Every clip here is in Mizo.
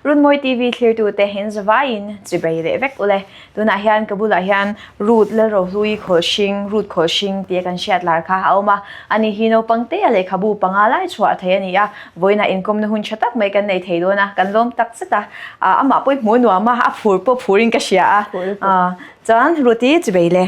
Runmawi TV thlirtute in zavaiin chibai leh vek ule. Tunah hian ka bulah hian Ruth Lalrohlui Khawlhring, Ruth Khawlhring tia kan hriat lar kha a awm a. Ani hi naupang tea lehkhabu panga lai chhuah thei a ni a. Vawiinah inkawmna hun tha tak mai kan nei thei dawn a, kan lawm tak zet a. Amah pawh i hmuh nuam a, a phur pawh phurin ka hria a. Chuan Ruth-i chibai le.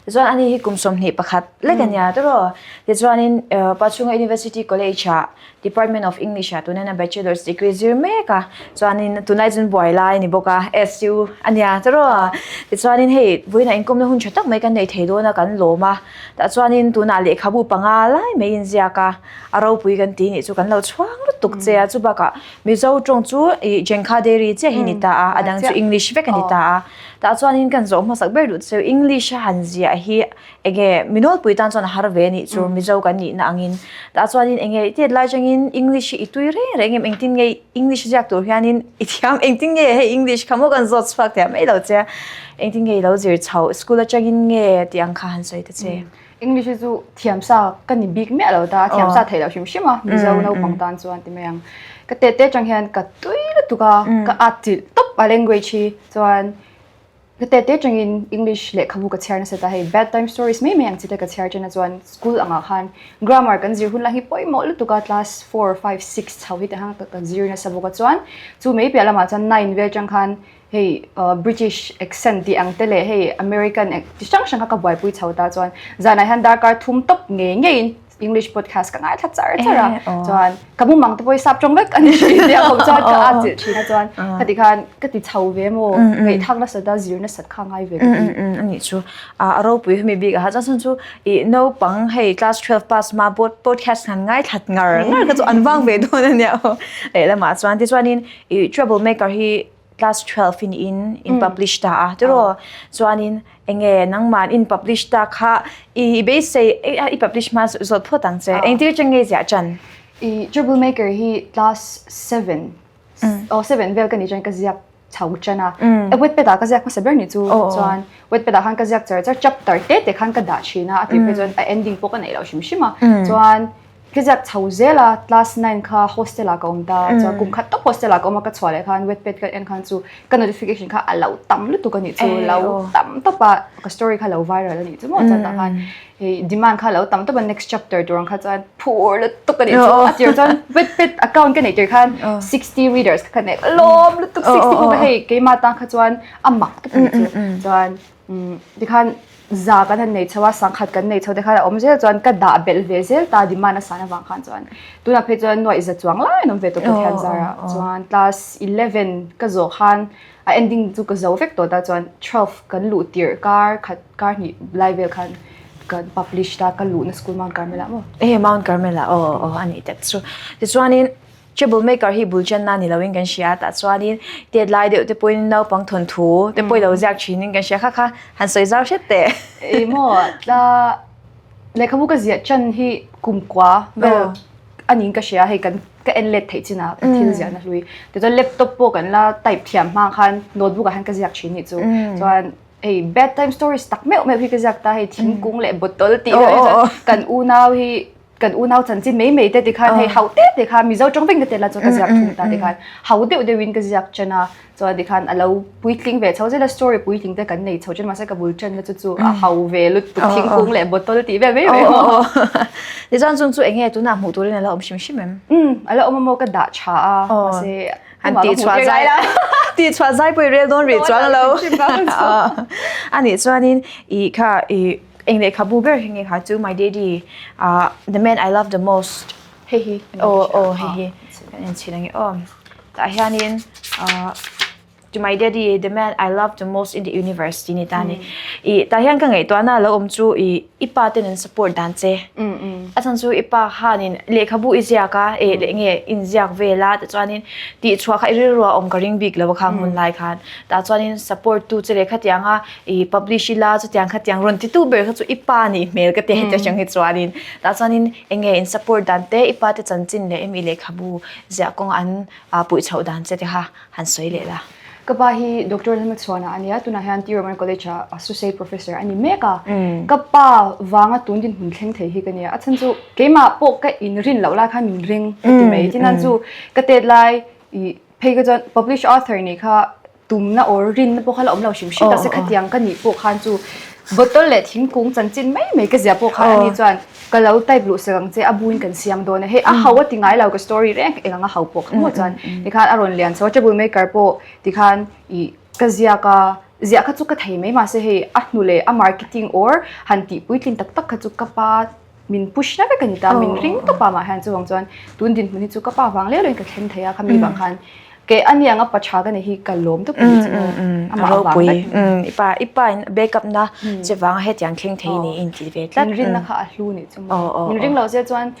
Tichuan ani hi kum 21 lek a nia tawh. Tichuanin Pachhunga University College-ah Department of English ah tunin a Bachelor's degree zir mek a, chuanin tunlai chuan buai lai a ni bawk a, SU a nia tawh a, tichuanin hei vawiinah inkawmna hun tha tak mai kan nei thei dawn a kan lawm a, tah chuanin tunah lehkhabu panga lai mai inziak a, a ropui kan tih nih chu kan lo chhuang lutuk che a, chubakah Mizo tawng chu ih Jengkha Dairy chiah hi a ni ta a, a dang chu English vek a ni ta a, tah chuanin kan zawh hmasak ber duh chu English a han ziah hi Enge minawlpui tan chuan a har ve anih chu Mizo kan nihna angin. Tah chuanin enge i tet lai atangin English hi i tui reng reng em engtin nge English ziak tur hianin i thiam engtin nge hei English kha maw kan zawt chhuak thei mai lo che a. Engtin nge i lo zir chhoh school atangin nge tih ang kha han sawi ta che. English hi chu thiam sa ka ni bik miah lo ta, thiam sa theih loh hrim hrim a Mizo naupang tan chuan ti mai ang. Ka tet te atang hian ka tui lutuk a, ka atchilh tawp a language hi chuan Ka tete atangin English lehkhabu ka chhiar nasa ta hei bedtime stories mai mai ang chi te ka chhiar thin a chuan school angah khan grammar kan zir hun lai hi pawimawh lutuk a class four five six chho hi te khan ka zir nasa bawk a chuan chu mai piah lamah chuan nine vel atang khan hei British accent tih ang te leh hei American chi hrang hrang kha ka buaipui chho ta chuan zanah hian darkar thum tawp ngei ngeiin English podcast ka ngaithla char char a chuan ka mumang te pawh hi sap tawng vek ani tia khawp chuan ka at zilh thin a chuan ka ti khan ka ti chho ve maw ngaihthlak nasat a zir nasat kha ngai ve ka ti ani chu a ropui hemi bik a ha chuan chu i naupang hei class 12 pass ma podcast han ngaithlat ngar ngar ka chu an vang ve dawn ania aw lehlamah chuan tichuanin i trouble maker hi class 12 in in in publish ta a tiraw chuanin enge nangman in publish ta kha i beisei i publish hma zawt phawt ang che engtir chang nge ziah chan i trouble maker hi class 7 oh 7 vel ka ni chuan ka ziak chho chan a Wattpad ah ka ziak hmasa ber ni chu chuan Wattpad ah khan ka ziak char char chapter te te khan ka dah thin a a tir phei chuan a ending pawh ka neih loh hrim hrim a chuan Ka ziak chho zel a, class nine kha hostel ah ka awm ta, chuan kum khat tawp hostel ah ka awm a, ka chhuah leh khan Wattpad ka en khan chu ka notification kha a lo tam lutuk a nih chu, lo tam tawp a, ka story kha lo viral a nih chu maw chuan tah khan hei demand kha lo tam tawp a next chapter tur ang kha chuan phur lutuk a nih chu, a tir chuan Wattpad account ka neih tir khan sixty readers kha ka nei lawm lutuk sixty pawh kha hei keimah tan kha chuan a mak tawp a nih chu, chuan Tikhan za kan han nei chho a, sangkhat kan nei chho te khan a awm zel chuan ka dah belh ve zel ta demand a san avang khan chuan tunah phei chuan nuaih za chuang lai an awm ve tawh Pathian zarah chuan class eleven ka zawh khan a ending chu ka zo vek tawh ta chuan twelve kan luh tirh kar khat kar hnih lai vel khan kan publish ta ka luhna school Mount Carmel ah maw. E Mount Carmel ah aw aw a nih tak chu tichuanin Trouble maker hi bul channa ni loin kan hria tah chuanin tet lai deuh te pawhin naupang thawnthu te pawh i lo ziak thinin kan hria kha kha han sawi zau hret teh. Ih maw tla lehkhabu ka ziah chan hi kumkua vel anin ka hria hei kan ka en let theih chin a ka thil ziahna hlui tichuan laptop pawh kan la type thiam hma khan notebook ah khan ka ziak thin nih chu chuan hei bedtime stories tak meuh meuh hi ka ziak ta hei thingkung leh bottle tih vel hi chuan kan unau hi kan unau chanchin mai mai te tikhan hei hau te te kha Mizo tawng vek na te la chuan ka ziak thung ta tikhan hau deuh deuh in ka ziak chen a chuan tikhan a lo puitling ve chho zel a story puitling te kan nei chho chen mahse ka bul chen na chu chu a hau ve lutuk thingkung leh bottle tih vel mai mai Tichuan chung chu enge tunah hmuh turin a la awm hrim hrim em? Um a la awm a maw ka dah tha a mahse han tih chhuah zai tih chhuah zai pawh i rel dawn rih chuang lo anih chuanin i kha i Eng lehkhabu ber hi nge kha chu my daddy ah the man I love the most hei hi aw aw hei hi kan en chhin ange aw tah hianin ah to my daddy the man I love the most in the universe tih a ni ta a ni ih tah hian ka ngaihtuahna a lo awm chu ih i pa ten an support dan che a chhan chu i pa khanin lehkhabu i ziak a eh leh nge inziak vel a tichuanin tihchhuah kha i rilru a awm ka ring bik lo a khang hun lai khan tah chuanin support tu che leh khatiang a I publish ila chutiang khatiang rawn titu ber kha chu i pa nih hmel ka ti heti atang hi chuanin tah chuanin eng nge in support dan te i pa te chanchin leh emi lehkhabu ziah kawnga an puih chhoh dan che te kha han sawi leh la. Ka pa hi Doctor Lalhmachhuana a nia, tunah hian T Roman College ah Associate Professor a ni mek a. Ka pa vanga tun dinhmun thleng thei hi ka nia, a chhan chu keimah pawh ka inrin loh lai khan min ring ka ti mai. Tin nan chu ka tet lai i. Phei kha chuan publish author nih kha tumna or rinna pawh kha la awm lo hrim hrim ta se khatiang ka nih pawh khan chu bottle leh thingkung chanchin mai mai ka zia pawh khan ani chuan ka lo type luh sak ang che a buin kan siam dawn a hei a ho a ti ngai lo ka story reng eng anga ho pawh kha maw chuan tikhan a rawn lian chho a trouble maker pawh tikhan ih ka ziak a ziah kha chu ka thei mai mahse hei a hnu leh a marketing or han tih puitlin tak tak kha chu ka pa min push na vek a ni ta min ring tawp a mah hian chuvang chuan tun dinhmun hi chu ka pa vang leh lawin ka thleng thei a khami vang khan ke ani anga pa tha ka nei hi ka lawm tawp a ni chu amah ropui i pa i pa in backup na che vang a hetiang thleng thei ni in ti ve tlat min rinna kha a hlu ni chu min ring lo se chuan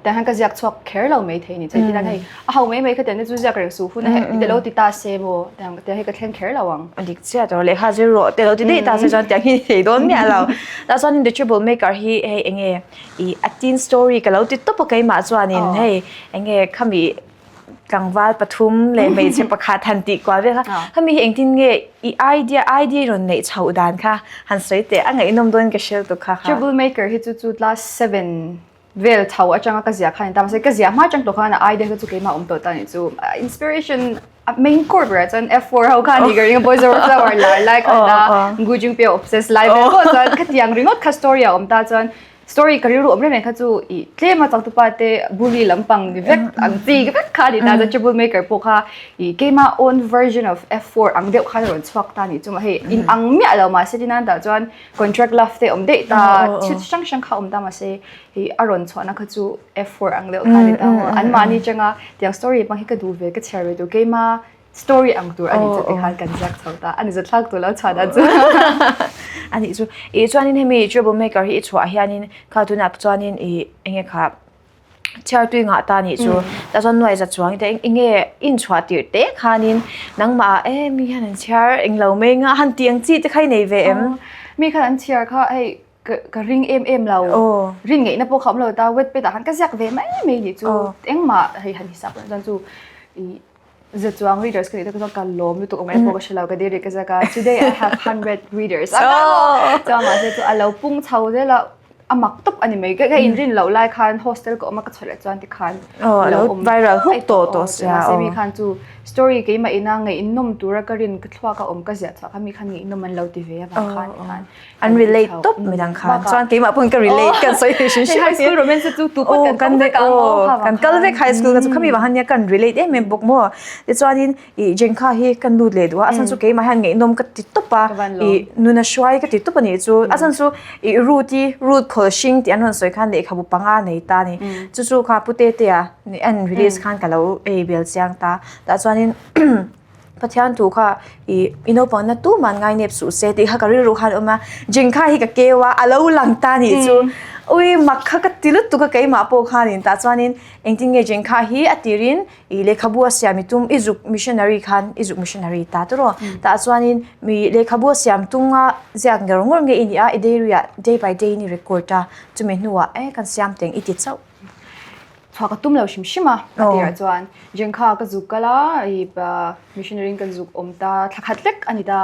Tiang hian ka ziak chhuak kher lo mai thei ni chuan tihian hei a ho mai mai kha tiang te chu ziak reng suh hun a hei te lo ti ta se maw tiang tiang hi ka thleng kher lo ang. A dik chiah tawh lehkha zir rawh te lo ti daih ta se chuan tiang hi thei dawn miah lo. Tah chuan The Trouble Maker hi hei eng nge ih a teen story ka lo ti tawp a keimah chuanin hei eng nge khami tlangval pathum leh hmeichhe pakhat han tih kual vel kha khami hi engtin nge i idea idea rawn neih chhoh dan kha han sawi teh a ngaihnawm dawn ka hriat tuk kha kha. Trouble Maker hi chu chu class 7 vel chho atanga ka ziah khan a ni ta mahse ka ziah hma atang tawh khan a idea kha chu keimah awm tawh ta anih chu inspiration a main core berah chuan F4 ho kha ani ka ring a boys over flower lar lai kha ta Gu Jingpei obsess lai vel pawh chuan khatiang ringawt kha story a awm ta chuan story ka rilru awm reng reng kha chu ih tlem a changtupa te bully lampang ni vek ang chi vek kha a ni ta chuan trouble maker pawh kha ih keima own version of F4 ang deuh khan a rawn chhuak ta anih chu hei in ang miah lo mahse tin a tah chuan Contract love te awm daih ta, thil chi hrang hrang kha awm ta mahse hei a rawn chhuahna kha chu F4 ang deuh kha a ni ta maw. Anmahni atanga tiang story hmang hi ka duh ve, ka chhiar ve duh keima story ang tur a ni chu tikhan kan ziak chho ta, a ni zathlak tur lo chhuah dan chu. A nih chu, ih chuanin hemi trouble maker hi i chhuah hianin kha tunah chuanin ih enge kha Chhiartui ngah ta nih chu tah chuan nuai za chuang te eng nge inchhuah tirh te khanin nangmah ah e mi hian an chhiar englo mai nga han tih ang chi te kha i nei ve em? Mi khan an chhiar kha hei ka ring em em lo rin ngeihna pawh kha awm lo ta wetpad ah khan ka ziak ve mai mai nih chu engmah hei han hisap loh chuan chu ih za chuang readers ka nih te chuan ka lawm lutuk awm pawh ka hre lo ka dairy ka ziak a today I have 100 readers a chuan mahse chu a lo pung chho zel a a mak tawp a ni mai ka in rin loh lai khan hostel ka awm a ka chhuah leh chuan tikhan lo awm viral huk tawh tawh sia mahse mi khan chu story keimah ina ngaihnawm tura ka rin ka thluak a awm ka ziah chhuah kha mi khan ngaihnawm an lo ti ve avang khan tikhan an relate tawp midang khan chuan keimah pawhin ka relate kan sawi thei hrim hrim high school romance chu tu pawh kan vek ang kan kal vek high school ka chu khami vang hian kan relate em em bawk maw tichuanin i jengkha hi kan lut leh duh a a chhan chu keimah hian ngaihnawm ka ti tawp a i nuna hruai ka ti tawp a nih chu a chhan chu i root i root khawl hring tih an rawn sawi khan lehkhabu panga nei ta a ni chu chu kha pu Tetea an release khan ka lo ei bel chiang ta tah chuanin Pathian thu kha ih i naupang na tuman ngai nep suh se tih kha ka rilru khan a awm a, Jengkha hi ka keu a, a lo lang ta nih chu ui mak kha ka ti lutuk a keimah pawh khanin tah chuanin engtin nge Jengkha hi a tirin ih lehkhabu a siam i tum i zuk missionary khan i zuk missionary ta tawh tah chuanin mi lehkhabu a siam tunga ziak ngawr ngawr nge i nih a i diary ah day by day in i record a chumi hnuah e kan siam teng i ti chauh. Chhuah ka tum lo hrim hrim a, a tirah chuan Jengkha ka zuk kal a, i missionary in kan zuk awm ta, thla khat lek a ni ta,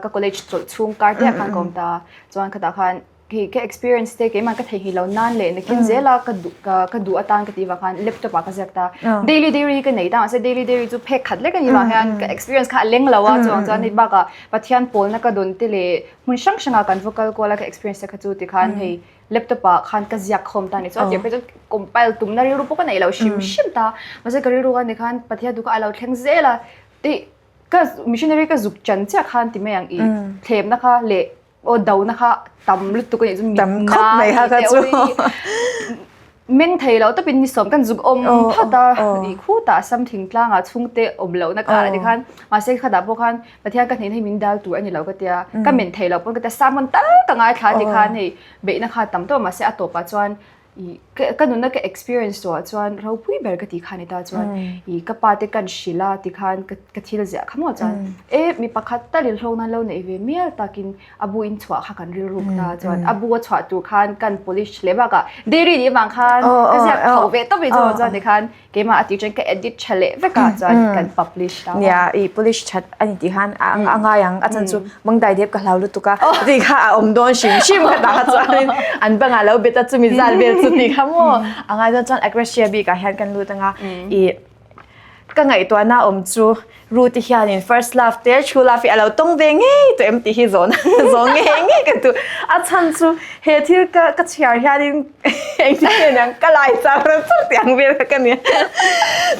ka college chawlh chhung kar te ah khan ka awm ta, chuan khatah khan hei ka experience te keimah ka theihnghilh lo nan leh nakin zel a ka duh ka duh atan ka tih vang khan laptop ah ka ziak ta, daily diary ka nei ta mahse daily diary chu phek khat lek a ni vang hian ka experience kha a leng lo a, chuvang chuan hei bakah Pathian pawlna ka dawn te leh hmun hrang hrangah kan va kal kual a ka experience te kha chu tikhan hei laptop ah khan ka ziak khawm ta ni chuan tir phei chuan compile tumna rilru pawh ka nei lo hrim hrim ta mahse ka rilru khan tikhan Pathian duh kha a lo thleng zel a ti ka missionary ka zuk chan chiah khan ti mai ang i thlemna kha leh aw dona kha tam lutuk a nih chu tam khawp mai kha kha chu meng thei lo tawpin ni sawm kan zuk awm phawt a i khutah something tlangah chhungte awm lohna kar ah tikhan mahse khatah pawh khan Pathian ka hnen hei min dal tur a ni lo ka tia ka men thei lo pawn ka tia sermon tal ka ngaithla tikhan hei beihna kha tam tawp mahse a tawpah chuan i ka nunna ka experience tawhah chuan ropui ber ka tih kha ni ta chuan i ka pa te kan hrilh a tikhan ka thil ziah kha maw chuan e mi pakhat talin hlawk nan lo neih ve mial takin a bu in chhuah kha kan rilruk ta chuan a bu a chhuah tur khan kan polish hle bakah dairy nih avang khan ka ziak tho ve tawp mai chu chuan tikhan keimah a tih chuan ka edit tha leh vek a chuan kan publish ta nia i polish that ani tih khan a ngai ang a chan chu mangdai dep ka hlau lutuk a ti kha a awm dawn hrim hrim kha ta kha chuan an bangah lo bet a chumi zal vel chu ti kha maw a ngai dawn chuan agrasia bikah hian kan lut anga i. Ka ngaihtuahna awm chu Ruth-i hianin first love te true love hi a lo tawng ve ngei tawh em tih hi zawn zawng ngei ngei ka duh. A chhan chu he thil ka ka chhiar hianin engtin nge niang ka lai char char tih ang vel kha ka nia.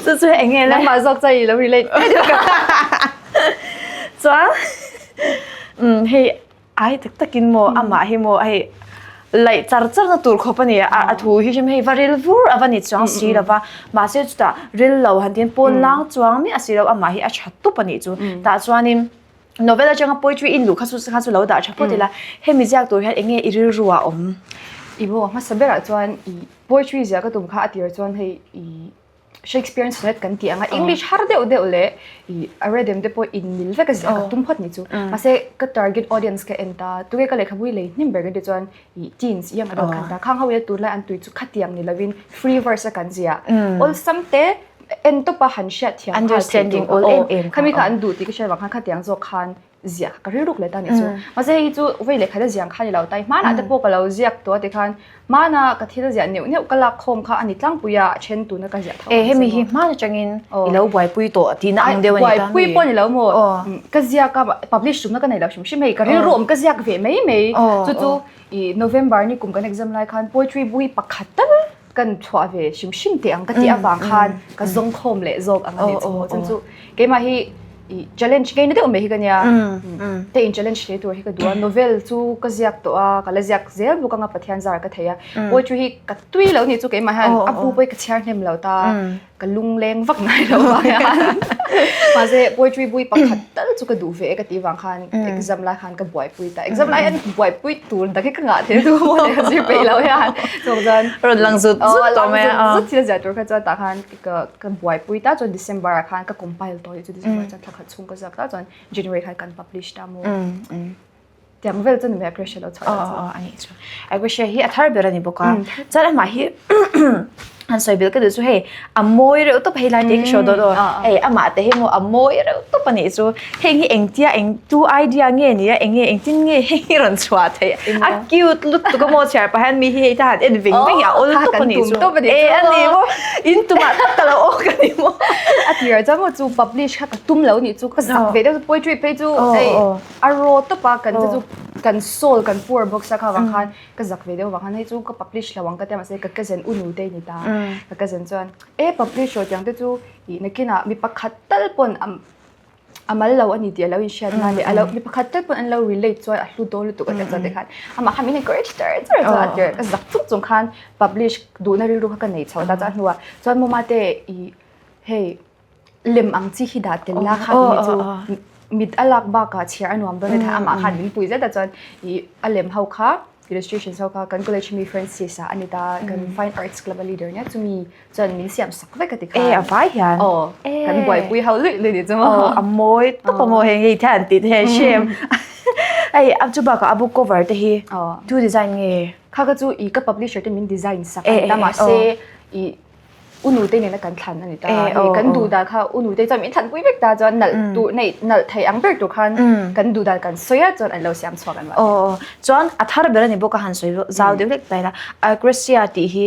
Chu chu eng nge le? Nangmah zawk chuan i lo relate. Chuan umm hei Ai tak takin maw amah hi maw hei laih char char na tur khawp a ni a, a thu hi hrim hei va ril vur a va ni chuang si lo va, mahse chutah ril lo han tin pawn lang chuang miah si lo amah hi a tha tup a nih chu. Tah chuanin novel atanga poetry in luh kha chu kha chu lo dah tha phawt ila, hemi ziak tur hian eng nge i rilru ah awm? I maw hmasa berah chuan i poetry ziah ka tum kha a tir chuan hei i Shakespearean sonnet kan tih anga English har deuh deuh leh i a rhythm te pawh in mil vek a ziah ka tum phawt ni chu. Mahse ka target audience ka en ta tunge ka lehkhabu hi lei hnem ber kan tih chuan i teens young adult khan ta khang ho ila tunlai an tui chu khatiang ni lovin free verse a kan ziah awlsam te en tawp a han hriat thiam nghal theih tur aw khami kha an duh tih ka hriat vang khan khatiang zawk khan ziah ka rilruk leh ta nih chu. Mahse hei hi chu vei leh khat a ziang kha ni lo tai hmanah te pawh ka lo ziak tawh a tikhan hmana ka thil ziah neuh neuh ka lak khawm kha a ni tlangpui a, a then tuna ka ziah tho E hemi hi hman atangin i lo buaipui tawh tihna ang deuh a ni ta mi? Buaipui pawh ni lo maw? Ka ziak a publish tumna ka nei lo hrim hrim hei ka rilru awm ka ziak ve mai mai chu chu i November ni kum kan exam lai khan poetry bu hi pakhat tal kan chhuah ve hrim hrim teh ang ka tih avang khan ka zawng khawm leh zawk ang a ni chu chuan chu keimah hi i challenge ngei na deuh mai hi ka nia te in challenge hle tur hi ka duh a novel chu ka ziak tawh a ka la ziak zel bawk anga Pathian zar ka thei a poetry hi ka tui lo ni chu keimah hian a bu pawh hi ka chhiar hnem lo ta Ka lungleng vak ngai lo vang hian mahse poetry bui pakhat tal chu ka duh ve e ka tih vang khan exam lai khan ka buaipui ta exam lai hian buaipui tur dak hi ka ngah thei tu maw ka zir peih lo hian chuvang chuan rawn lang zut zut tawh mai a zut thil ziah tur kha chuan tah khan ka ka buaipui ta chuan December ah khan ka compile tawh chu December chuan thla khat chhung ka ziak ta chuan January khan kan publish ta maw. Tiang vel chu ni mai a Gracia lo chhuah dah chu. Aw anih chu. A Gracia hi a thar ber a ni bawk a. Chuan amah hi han sawi belh ka duh chu hei a mawi reuh tawp hei lai te hi ka show dawn aw. Hei amah te hi maw a mawi reuh tawp a nih chu. Heng hi engtia eng tu idea nge ni a eng nge engtin nge heng hi rawn chhuah theih. A cute lutuk a maw chhiar pah hian mi hi hei ta han en veng veng hi a awl tawp a nih chu. E a ni maw in tumah tak ka lo awk a ni maw. A tirah chuan maw chu publish kha ka tum lo nih chu ka zak ve deuh chu poetry phei chu hei A raw tawp a, kan chu kan soul kan poor bawk sia kha vang khan ka zak ve deuh vang khan hei chu ka publish lo ang ka tia mahse ka cousin u nute ni ta ka cousin chuan e publish rawh tiang te chu ih nakinah mi pakhat tal pawn a mal lo a ni tih a lo inhriat na leh a lo mi pakhat tal pawn an lo relate chuan a hlu dawn lutuk a tia chuan tikhan amah khan min encourage char char chuan a tirh ka zak chung chung khan publish duhna rilru kha ka nei chho ta chuan a hnuah chuan mawma te ih hei lem ang chi hi dah tel la kha tih hi chu mit a lak bakah chhiar a nuam dawn a ni amah khan min pui zet a chuan ih a lem ho kha illustrations ho kha kan college mi Francis ah a ni ta kan fine arts club a leader nia chumi chuan min siam sak vek a ti kha e a vai hian aw kan buaipui ho luih luih ni chu maw aw a mawi tawp a maw heng hei hian tih te hian hre em hei a chu bakah a book cover te hi tu design nge kha kha chu ih ka publisher te min design sak a ni ta mahse ih U nute nena kan thlan a ni ta. Hei kan duh dan kha u nute chuan min thlanpui vek ta chuan nalh tur nei nalh thei ang ber tur khan kan duh dan kan sawi a chuan an lo siam chhuak an mah. Aw chuan a thar ber a ni bawk a han sawi zau deuh hlek ta ila Agresia tih hi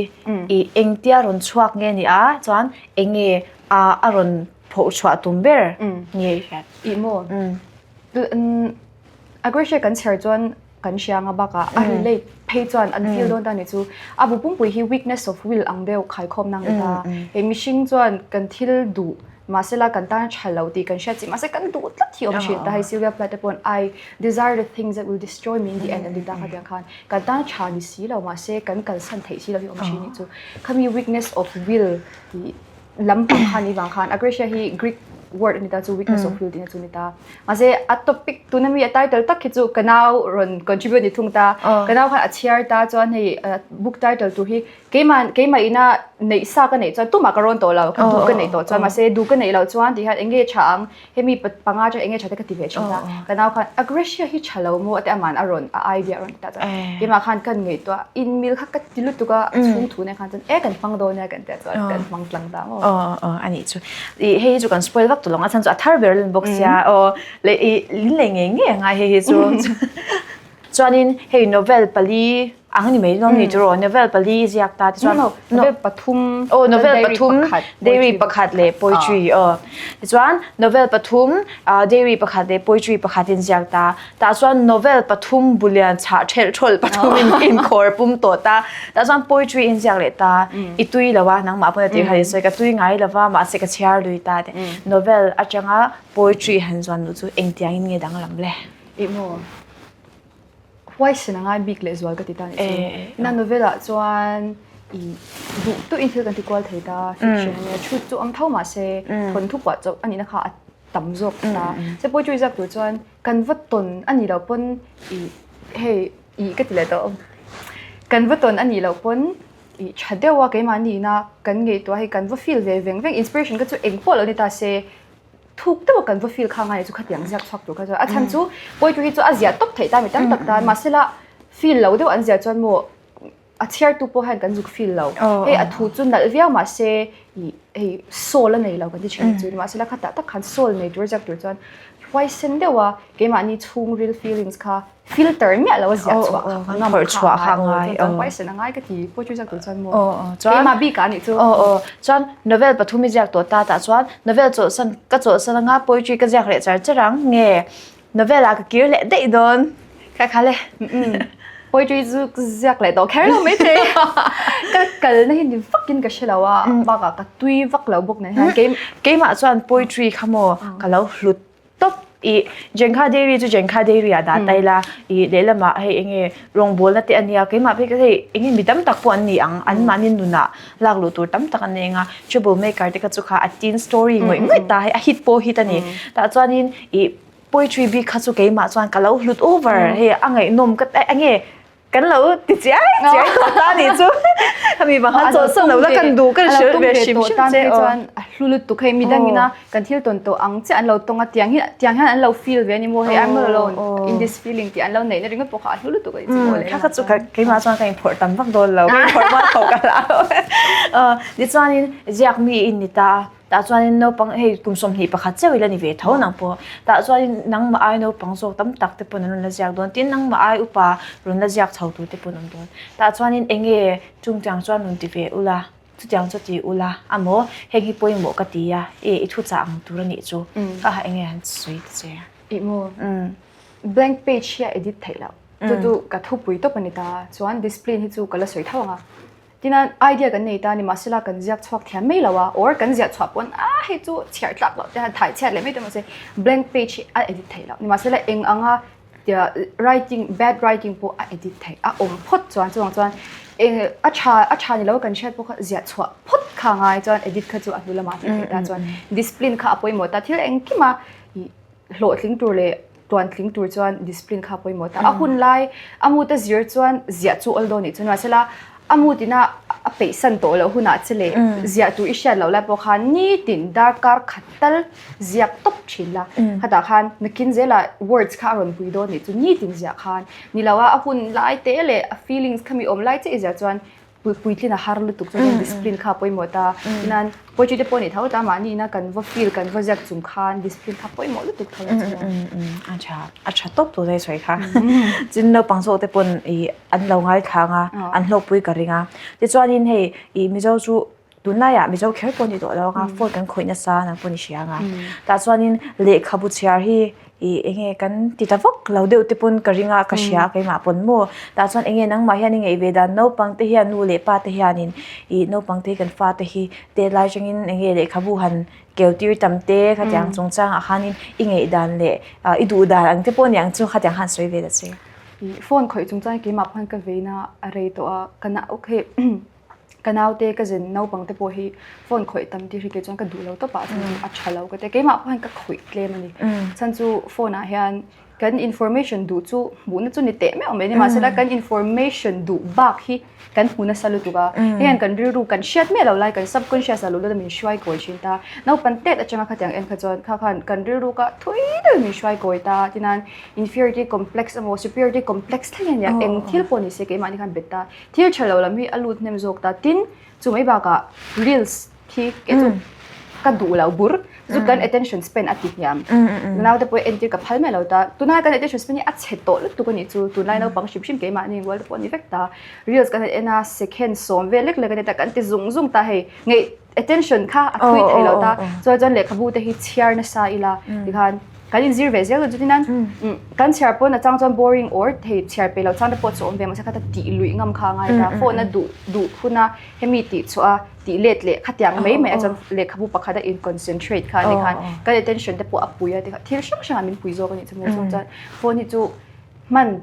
i engtia rawn chhuak nge ni a chuan eng nge a a rawn phawh chhuah tum ber nge i hriat? Ih maw? Agresia kan chher chuan kan hria anga bakah a relate phei chuan an feel dawn ta ni chu a bu pumpui hi weakness of will ang deuh khaikhawm nang ni ta hei mihring chuan kan thil duh mahsela kan tan a tha lo tih kan hriat chi mahse kan duh tlat hi awm thin ta hei Sylvia Plath te paw'n I desire the things that will destroy me in the end an ti ta kha tiang khan kan tan a tha ni si lo mahse kan kalsan theih si lo hi awm thin ni chu khami weakness of will tih lampang kha ni vang khan Agresia hi Greek word ani ta chu weakness of will tihna chu ni ta mahse a topic tuna mi a title tak hi chu ka nau rawn contribute ni thung ta ka nau khan a chhiar ta chuan hei book title tur hi keimah keimah ina neih sa ka neih chuan tumah ka rawn tawh lo ka duh ka neih tawh chuan mahse duh ka neih loh chuan ti hian eng nge tha ang Hemi panga chuan enge tha te ka ti ve thin a, ka nau khan Agresia hi tha lo maw a ti aman a rawn a idea a rawn ti ta chuan keimah khan kan ngaihtuah in mil kha ka ti lutuk a, a chhung thu nen khan chuan e kan hmang dawn nia kan tia chuan kan hmang tlang ta maw. Aw aw a nih chu i hei hi chu kan spoil vak tawh lo ang a chhan chu a thar ber a lan bawk sia aw leh i in lei ngei ngei a ngai hei hi chu. Chuanin hei novel pali ang ni mai lawm ni chu rawh novel pali i ziak ta tichuan No, novel pathum oh novel pathum diary pakhat leh poetry aw tichuan novel pathum diary pakhat leh poetry pakhat in ziak ta tah chuan novel pathum bulian chhah ṭhelh ṭhawlh pathum in inkhawr pum tawh ta tah chuan poetry in ziak leh ta i tui lo a nangmah pawn a tih kha i sawi ka tui ngai lo va mahse ka chhiar lui ta te novel aṭanga poetry han zuan luh chu engtiangin nge danglam le? Ih maw? Huaisen a ngai bik leh zual ka ti ta nih chu. Na novel ah chuan i duh duh in thil kan ti kual thei ta, fiction ania truth chu awm tho mahse thawnthu puah chauh a nihna kha a tam zawk ta. Se poetry ziak tur chuan kan va tawn a nih loh pawn i hei i ka ti leh tawh kan va tawn a nih loh pawn i tha deuh a keimahni ina kan ngaihtuah hei kan va feel ve veng veng inspiration kha chu engpawh lo ni ta se. Thuk deuh a kan va feel kha ngai chu khatiang ziak chhuak tur kha chuan a chhan chu poetry hi chu a ziah tawp theih ta mi tam tak tan mahsela feel lo deuh an ziah chuan maw a chhiartu pawh hian kan zuk feel lo hei a thu chu nalh viau mahse ih hei soul a nei lo kan ti thin chu mahsela khatah tak khan soul nei tur ziak tur chuan huaisen deuh a keimahni chhungril feelings kha Filter miah lo a ziah chhuah kha ngam chhuah kha ngai chuan huaisen a ngai ka ti poetry ziak tur chuan maw keimah bik ah nih chu aw aw chuan novel pathum i ziak tawh ta tah chuan novel chawlhsan ka chawlhsan anga poetry ka ziak leh char char ang nge novel ah ka kir leh daih dawn kha kha le poetry chu ka ziak leh tawh kher lo maithei ka kalna hi ni vakin ka hre lo a bakah ka tui vak lo bawk nen hian keimah chuan poetry kha maw ka lo hlut Tawp i Jengkha Dairy chu Jengkha Dairy ah dah ta ila i lehlamah hei enge rawngbawlna te a nia keimah phei ka hei enge mi tam tak pawh an ni ang an mahni nunah lak luh tur tam tak an nei anga trouble maker te kha chu kha a teen story ngawih ngawih ta hei a hit pawh hit a ni tah chuanin i poetry bik kha chu keimah chuan ka lo hlut over hei a ngaihnawm ka enge Kan lo ti chiai chiai tawh ta nih chu. Hemi bang han chawlhsan lo la kan duh kan hrilh ve hrim hrim che aw. Chuan a hlu lutuk hei midang ina kan thil tawn tawh ang chiah an lo tawng a tiang hi tiang hian an lo feel ve a ni maw hei I'm not alone in this feeling tih an lo neih na ringawt pawh kha a hlu lutuk a ni chu maw le. Kha kha chu keimah chuan ka inphawrh tam vak dawn lo ka inphawrh mual tho ka hlau. Tichuanin ziak mi in ni ta a. Tah chuanin naupang hei kum 21 chauh ila ni ve tho nang pawh. Tah chuanin nangmah ai naupang zawk tam tak te pawn an rawn la ziak dawn. Tin nangmah ai upa rawn la ziak chho tur te pawn an awm dawn. Tah chuanin eng nge chungtiang chuan rawn ti ve ula, chutiang chu ti ula amaw heng hi pawimawh ka ti a, e i thuchah ang tur a nih chu. Ka ha eng nge han sawi ta che. Ih maw? Blank page hi a edit theih loh. Chu chu ka thupui tawp a ni ta. Chuan discipline hi chu ka la sawi tho ang a. Tina idea kan nei ta ni mahsela kan ziak chhuak thiam mai lo a or kan ziah chhuah pawn a hei chu chhiar tlak loh te han thai chhiat leh mai te mahse blank page hi a edit theih loh nimahsela eng anga tia writing bad writing pawh a edit theih a awm phawt chuan chuvang chuan eng a tha a tha ni lo kan hriat pawh kha ziah chhuah phawt kha a ngai chuan edit kha chu a hnu lamah a tih theih ta chuan discipline kha a pawimawh ta thil engkima ih hlawhtling tur leh tuantling tur chuan discipline kha pawimawh ta. A hun lai a mood a zir chuan ziah chu awl dawn nih chu nimahsela a mood ina a peihsan tawh loh hunah che leh ziah tur i hriat loh lai pawh khan nitin darkar khat tal ziak tawp thin la. Khatah khan nakin zelah words kha a rawn pui dawn nih chu nitin ziah khan ni lo a, a hun lai te leh a feelings kha mi awm lai chiah i ziah chuan puitlin a har lutuk chuan discipline kha pawimawh ta tinan poetry te pawh ni tho ta mahni ina kan va feel kan va ziak chung khan discipline kha pawimawh lutuk tho a chu a tha a tha tawp tur zai sawi kha chin naupang zawk te pawn i an lo ngai thlang a an hlawkpui ka ring a tichuanin hei i mizo chu tunlaiah mizo kher pawh ni tawh lo anga phone kan khawih nasa nang pawh ni hria anga tah chuanin lehkhabu chhiar hi Ih enge kan ti ta vak lo deuh te pawn ka ring a ka hria a keimah pawn maw tah chuan enge nangmah hian i ngaih ve dan naupang te hian nu leh pa te hianin ih naupang te hi kan fa te hi tet lai atangin enge lehkhabu han keu tir tam te khatiang chungchang ah khanin i ngaih dan leh ah i duh dan ang te pawh aniang chu khatiang khan sawi ve ta che. Ih phone khawih chungchang hi keimah pawh hian ka vei na a rei tawh a ka na okay. Ka naute ka zin naupang te pawh hi phone khawih tam tir hi kei chuan ka duh lo tawp ah chuan a tha lo ka ti a, keimah pawh hian ka khawih tlem a ni. Chhan chu phone ah hian kan information duh chu hmuhna chu ni teh meuh mai ni mahsela kan information duh bak hi kan hmu nasa lutuk a, hei hian kan rilru kan hriat miah lo lai kan subconscious ah luh lut a min hruai kawi thin ta. Naupan tet atanga khatiang en kha chuan kha khan kan rilru kha thui deuhin min hruai kawi ta tinan inferiority complex emaw superiority complex thleng hian eng thil pawh ni se keimahni khan bet ta. Thil tha lo lam hi a lut hnem zawk ta. Tin, chu mai bakah reels khi kei chu ka duh lo bur chu kan attention span a ti hniam naute pawh entir ka phal mai lo ta tunlai kan attention span hi a chhe tawh lutuk a nih chu tunlai naupang hrim hrim keimahni rual te pawh a ni vek ta reels kan han en a second sawm vel lek lek a ni ta kan ti zung zung ta hei ngeih attention kha a thui thei lo ta chuan chuan lehkhabu te hi chhiar nasa ila tikhan kan inzir ve zel chutin an kan chhiar pawn a chang chuan boring or thei chhiar pe lo chang te pawh chu awm ve mahse kha ta tih luih ngam kha a ngai ta phone a duh duh hun a hemi tih chhuah a tih let leh khatiang mai mai a chuan lehkhabu pakhat a in concentrate kha ani khan kan attention te pawh a pui a tikhan thil hrang hrang ah min pui zawk a nih chu maw chuan phone hi chu hman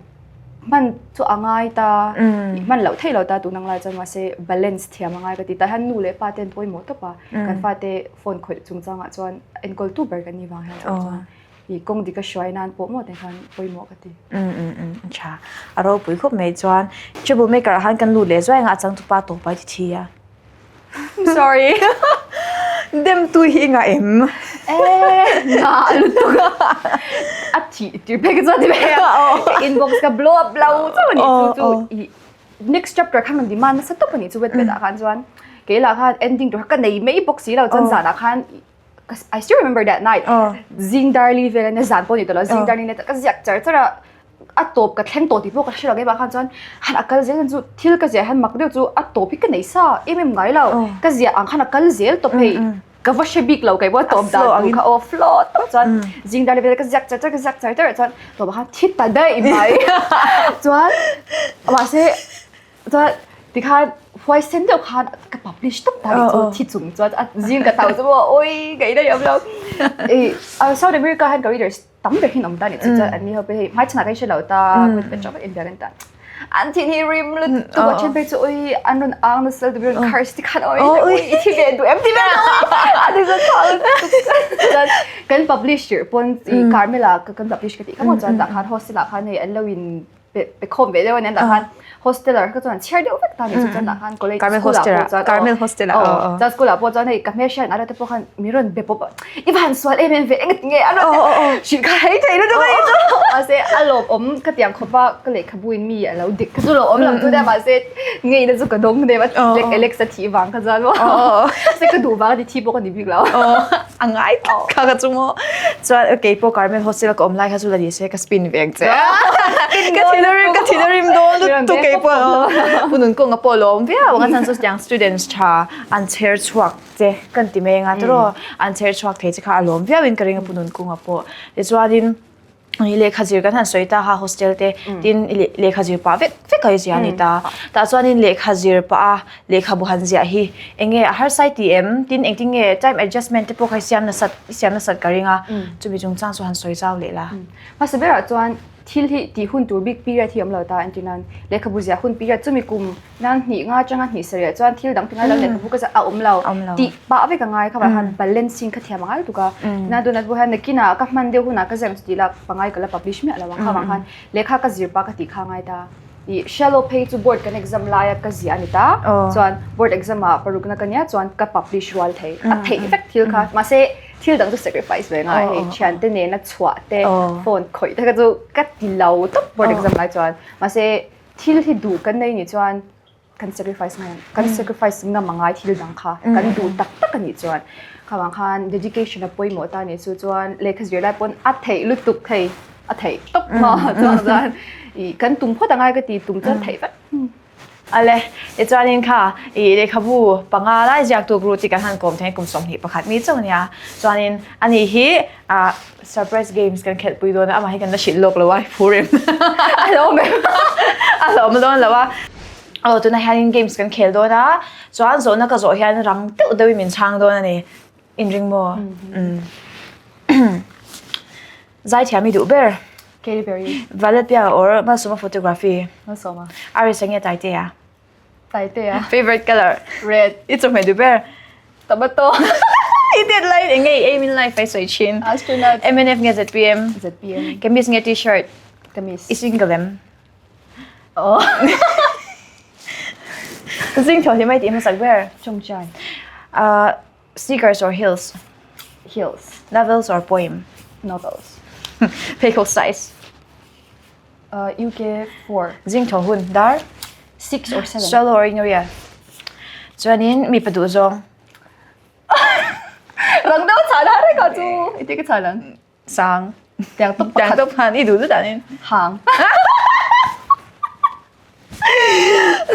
hman chu a ngai ta hman loh theih loh ta tun ang lai chuan mahse balance thiam a ngai ka ti tah hian nu leh pa te an pawimawh tawp a kan fate phone khawih chungchangah chuan enkawl tu ber kan nih vang hian chuan i kawng dik a hruai nan pawh maw teh khan pawimawh ka ti. Um um um tha a ropui khawp mai chuan trouble maker ah khan kan lut leh zuai anga a changtupa tawp a ti thi a. Sorry. Dem tu hi nga em? Eh, nga lutuk. A thi tir phei ka chuan ti ve. Inbox ka blow up lo chauh a ni chu chu i next chapter khan rawn demand nasa tawp a ni chu wetpad ah khan chuan kei lah khan ending tur kha ka nei mai bawk si lo chuan zanah khan I still remember that night zing darli vel a nia zan pawh ni tawh lo zing darli nia ka ziak char char a a tawp ka thleng tawh tih pawh ka hre lo keimah khan chuan han a kal zel khan chu thil ka ziah hian mak deuh chu a tawp hi ka nei sa em em ngai lo ka ziah ang khan a kal zel tawp hei ka va hre bik lo kei pawh a tawp dan tur kha aw flow tawp chuan zing dar vel ka ziak char char ka ziak char char chuan tawpah khan thi ta daih mai chuan mahse chuan tikhan huaisen deuh khan ka publish tawp ta chu thi chung chuan a zing ka tau chu maw oi ka inah awm lo South America hian ka readers tam ber hian awm ta ni chu chuan an ni ho pawh hei hmaichhanah ka inhre lo ta ka chauh vek inbiak an ta an thin hi rim lutuk a then phei chu oi an rawn ang nasa lutuk rawn curse ti khan oi oi i thi ve duh em ti ve duh a ti chuan tha lutuk chuan kan publish tirh pawn i Carmela kan publish ka tih kha maw chuan tah khan hostel ah khan hei an lo in pe pe khawm ve deuh a ni an dah khan hosteler kha chuan an chhiar deuh vek ta ni chu chuan dah khan college Carmel school ah hostel pawh chuan Carmel hostel ah aw chuan school ah pawh chuan hei ka hmelhriat ngai lo te pawh khan min rawn be pawp a i va han sual em em ve engati nge a rawn hrilh kha hei thei lutuk a ni chu mahse a lawmawm ka tiang khawp a ka lehkhabu in mi a lo dik kha chu lawmawm lam chu nia mahse ngeina chu ka dawng hnem a Jack Alex a thih vang kha chuan maw mahse ka duh vang a ni thi pawh ka ni bik lo a ngai tak kha ka chu maw chuan kei pawh Carmel hostel ka awm lai kha chu la ni se ka spin ve ang che ka thin a rim ka thin a rim dawn lutuk kei pawh pu nun kawnga pawh lawm viau ang a chhan chu tiang students tha an chher chhuak che kan ti mai anga tiraw an chher chhuak thei che kha a lawm viau in ka ring a pu nun kawnga pawh tichuanin lehkha zir kan han sawi ta kha hostel te tin lehkha zir pah vek vek a zia a ni ta tah chuanin lehkha zir pah a lehkhabu han ziah hi eng nge a harsai tih em tin engtin nge time adjustment te pawh kha i siam nasat i siam nasat ka ring a chumi chungchang chu han sawi zau leh la. Hmasa berah chuan thil hi tih hun tur bik period hi a awm lo ta entir nan lehkhabu ziah hun period chumi kum nan hnih nga atanga hnih sarih chuan thil dang tingai lo lehkhabu ka ziah a awm lo tih pah vek a ngai kha vah khan balancing kha thiam a ngai lutuk a na tuna pawh hian nakinah ka hman deuh hunah ka ziah ang chu tih lah pangai ka la publish miah lo ang kha vang khan lehkha ka zir pah ka tih kha a ngai ta ih shallow phei chu board kan exam laia ka ziah a ni ta chuan board exam ah parukna ka nia chuan ka publish rual thei a theih vek thil kha mahse thil dang chu sacrifice ve ngai hei thiante nena chhuah te phone khawih te kha chu ka ti lo tawp board exam lai chuan mahse thil hi duh kan nei nih chuan kan sacrifice ngai kan sacrifice ngam a ngai thil dang kha kan duh tak tak a nih chuan khavang khan dedication a pawimawh ta nih chu chuan lehkha zir lai pawn a theih lutuk thei a theih tawp maw chuan chuan ih kan tum phawt a ngai ka ti tum chuan theih vek. Ale tichuanin kha ih lehkhabu panga lai ziak tuk ru tih kan han kawm thei kum 21 mi chauh a nia chuanin ani hi ah Surprise games kan khelh pui dawn a, amah hi kan la hrilh lawk lo a, phur em? A hlawm em? A hlawm dawn lo a. Aw tunah hianin games kan khel dawn a, chuan zawhna ka zawh hian rang deuh deuhin min chhang dawn a ni. Inring maw? Umm. Zaithiam i duh ber? Katy Perry. Valepia or Malsawma photography? Malsawma. Arisa nge Taitea? Taitea. Favorite color? Red. I chawhmeh duh ber? Tomato. I tet lai eng nge i aim in life ai sawi thin? Astronaut. MNF nge ZPM? ZPM. Kamis nge t-shirt? Kamis. I single em? Oh. Zing thaw hlim ai tih hmasak ber? Chawngchai. Uh, sneakers or heels? Heels. Novels or poem? Novels. Pheikhawk size? UK 4. Zing thaw hun dar? 6 or 7. Solo or Ingoria? Chuanin mipa duh zawng. Chu i ti ka chhal ang. Sang. Tiang tawp pakhat. Tiang tawp khan i duh duh danin. Hang.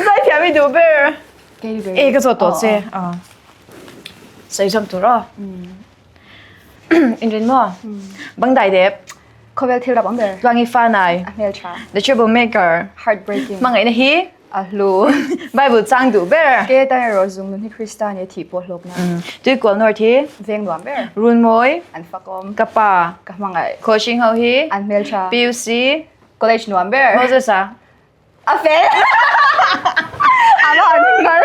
Zaithiam i duh ber. Kei ber. E ka zawt tawh che. Sawi zawm tur aw. Inrin maw? Bangdai dep. Khawvel thil rap ang ber. Tluangi Fanai. A hmel tha. The Trouble Maker. Heartbreaking. Hmangaihna hi. A hlu. Bible chang duh ber. Ke tan erawh zung nun hi Krista nia thih pawh hlawkna. Tuikual North hi. Veng nuam ber. Runmawi. An fakawm. Ka pa. Ka hmangaih. Khawhring ho hi. An hmel tha. PUC. College nuam ber. Moses a. A fel. A va han nghal.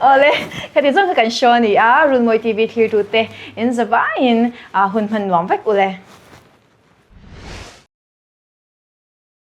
Awle, khati zawng kha kan show a ni a, Runmawi TV thlir tute in zavaiin hun hman nuam vek ule.